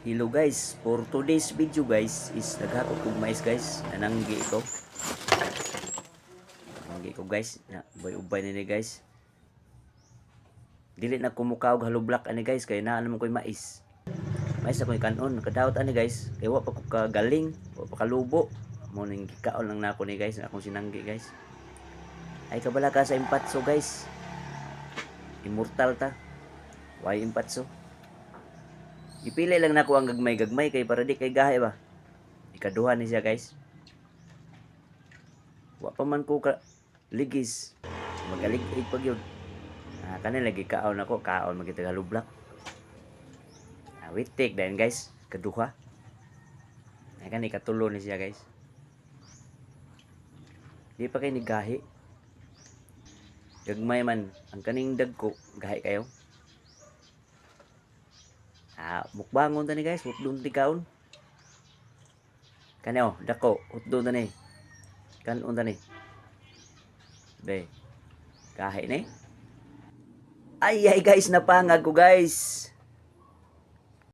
Hello guys, for today's video guys is naghakot kog mais guys, nananggi ko. Nanggi ko guys, na ubay-ubay na ni guys. Dili na ko mukaog hollow block ani guys, kay naa naman ko'y mais. Mais ako'y kanon, nakadaot ani guys, kay wa pa ko kagaling, wa pa kalubo. Mao ning gikaon lang nako ni guys, akong sinanggi guys. Ay, kabala ka sa impatso guys. Immortal ta. Why impatso? Gipili lang nako ang gagmay-gagmay kay para di kay gahi ba. Ikaduha ni siya guys. Wa pa man ko ka ligis. Magalig-ig pag yun. Ah, kani lagi kaon ako, kaon magita hollow block. Ah, wait take then guys, kaduha. Ay, kani katulo ni siya guys. Di pa kay ni gahi. Gagmay man ang kaning dagko, gahi kayo. Ah, mukbangon ta ni guys, hutdon ti kaon. Kani oh, dako, hutdon ta ni. Kanon ta ni. Be. Gahi ni. Ay ay guys, napangag ko guys.